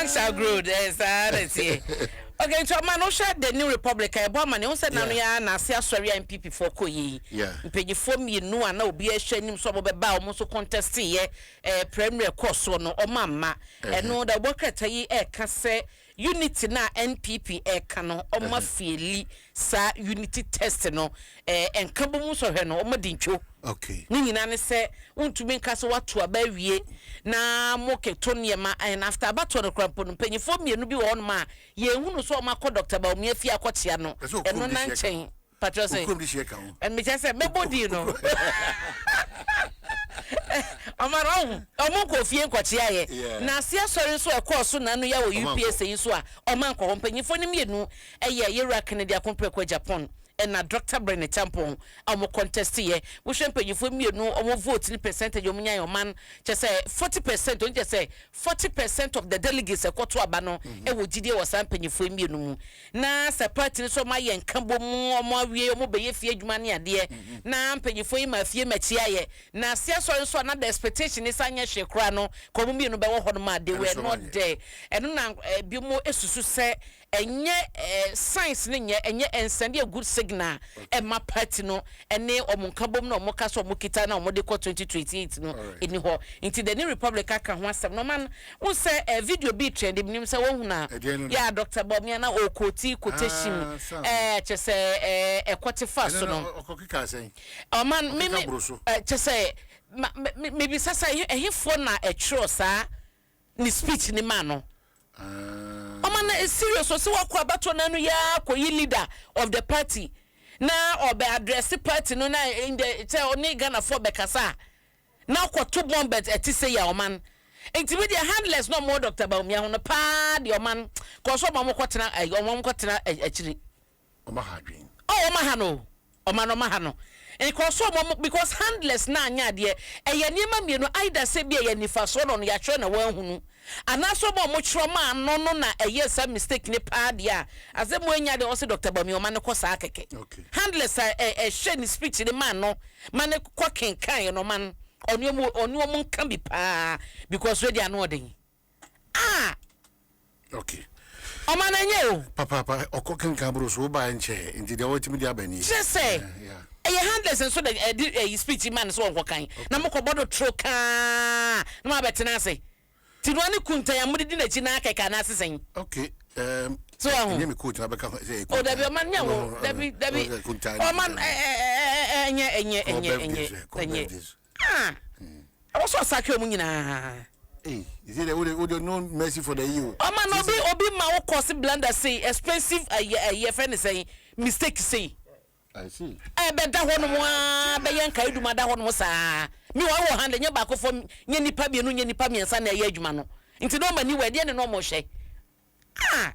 Young shall grow dɛ saa na ɛteɛ. Okay, nti ɔma no wohwɛ The New Republic a ɛbɔ amane ho sɛ nano yi ara na ase asɔre a NPP foɔ kɔ yɛ yi. Mpanyinfoɔ mmienu a na obiara hwɛ anim sɛ ɔmo bɛba a ɔmo nso contest yɛ eh, primary ɛkɔɔ soɔ no ɔmo amma. Ɛno da ɔbɔ krataa yi ɛɛka sɛ unity no a NPP ɛɛka no ɔmo afieli saa unity test no eh, nkabom nsɔhwɛ no ɔmo adi ntwo. Ne nyinaa ne sɛ wontumi nka sɛ woato aba awie na moketo nneɛma and after abatoɔ no koraa mpo no mpanyinfoɔ mmienu bi wɔ hɔnom a yɛnhunu sɛ wɔn akɔ Doctor Bawumia fie akɔkyea no Ɛsɛ okurom ɛno de na hyɛ ka nkyɛn patrɔ sɛ Okurom de hyɛ ka ho. mekyɛ sɛ mɛbɔ din no ɔma no ɔho ɔmo nkɔ fie nkɔkyea yɛ na ase asɔre nso a ɛkɔɔ so n'ano yɛ wɔ Ɔmo ankɔ. UPSA yi nso a ɔmo ankɔ hɔ mpanyinfoɔ no mmienu ɛyɛ Yɛwura Kennedy Akompreko Agyapong ɛna Doctor Brene Champong a ɔmo contest yɛ. Wohwɛ mpanyinfoɔ mmienu ɔmo vote ne percentage ɔmo nyaeɛ ɔman kyɛ sɛ 40% ɔno kyɛ sɛ 40% of the delegates ɛkɔto aba no ɛwɔ gyidie wɔ saa mpanyinfoɔ mmienu mu. Na sɛ party no sɛ ɔmo ayɛ nkabom ɔmo awie ɔmo bɛyɛ fie adwuma ne adeɛ na mpanyinfoɔ yi ma fie makyi ayɛ na ase asɔre nso a na the expectation ne sɛ anyɛ hwee koraa no ka ɔmo mmienu bɛwɔ hɔ nom a they Ɛno were nso ɔmo not anyɛ. there. Ɛno na ebi mo esusu sɛ ɛnyɛ signs ne nyɛ ɛnyɛ ɛnsɛnde a good signal ɛma party no ɛne ɔmo nkabom na ɔmo ka so ɔmo kita na ɔmo de kɔ 2028 no ɛni hɔ. Nti The New Republic aka ho asɛm na ɔman n sɛ video bi trend bi nim sɛ wɔn na Ɛdeɛn no no? yɛ a Dr. Bawumia na ɔquote quotation Ah, Sam. Kyɛ sɛ ɛkɔte fa so Ɛno no no ɔkɔ keka sɛn? Ɔman Ɔkeka mimi boro so. Kyɛ sɛ ma me mebisa sɛ ɛhefoɔ na ɛtwerɛ saa ne speech ne ma no? Ah. Ɔma no serious ɔsɛ wakɔ abatoɔ no ano yɛa kɔyi leader of the party na ɔbɛ address party no na in the sɛ ɔne Ghanafoɔ bɛkasa a na ɔkɔto bomb ɛte sɛ yɛ ɔman nti bi deɛ handlers na ɔmo wɔ Dr. Bawumia ho no paa deɛ ɔman kɔ so ɔmo kɔtena ɛ ɔmo kɔtena akyiri. Ɔma ha adwen. Ɔ ɔma ha no ɔma no ɔma ha no nkɔso ɔmo because handlers na anya adeɛ ɛyɛ nneɛma mmienu, either sɛ bi ɛyɛ nifasoɔ na ɔno yɛatwerɛ na wɔahunu anaasɛ ɔmo a ɔmo twerɛ maa no no na ɛyɛ saa mistake ne paa deɛ a asɛ mo anya deɛ ɔsɛ Dr. Bawumia ɔma no kɔ saa kɛkɛ. Handlers a ɛhyɛ ne speech ne maa no ma ne kɔ kenkan yɛ no ɔma no ɔne ɔmo nka bi paa because wei deɛ ano ɔden ah. Ɔma no nyɛ o. Papaapa ɔkɔ kenkan boro so wobaa nkyɛ nti deɛ wɔtumi de aba nie. Kyerɛ sɛ ɛyɛ handlers nso de ɛde ɛyi speech ma no sɛ wɔnkɔ kan na mokɔbɔ do toro kaa na mo abɛtena ase ti no ne kuntan a mode di n'akyi na akɛkɛ anaase sɛn? Okay. So ahu. Ɛnyɛ me coach na bɛka sɛ O dabi, ɔman nyɛ wo, dabi dabi, ɔman ɛnyɛ ɛnyɛ ɛnyɛ ɛnyɛ ɛnyɛ ah ɛwɔ sɛ ɔsake ɔmo nyinaa. Hey, you see that we no mercy for the EU. Ɔman obi ma wo kɔsi blunder sei, expensive ɛyɛ ɛyɛ fɛ ne sɛn mistake sei. I see. Ɛbɛda hɔ nom aa bɛyɛ nkae duma da hɔ nom saa mi wɔn wɔ handle nyɛ baako fɔ nyɛ nipa mmienu nyɛ nipa mmiɛnsa na ɛyɛ adwuma no nti na ɔma ni wɔ ɛdeɛ ne na ɔmo hwɛ ah.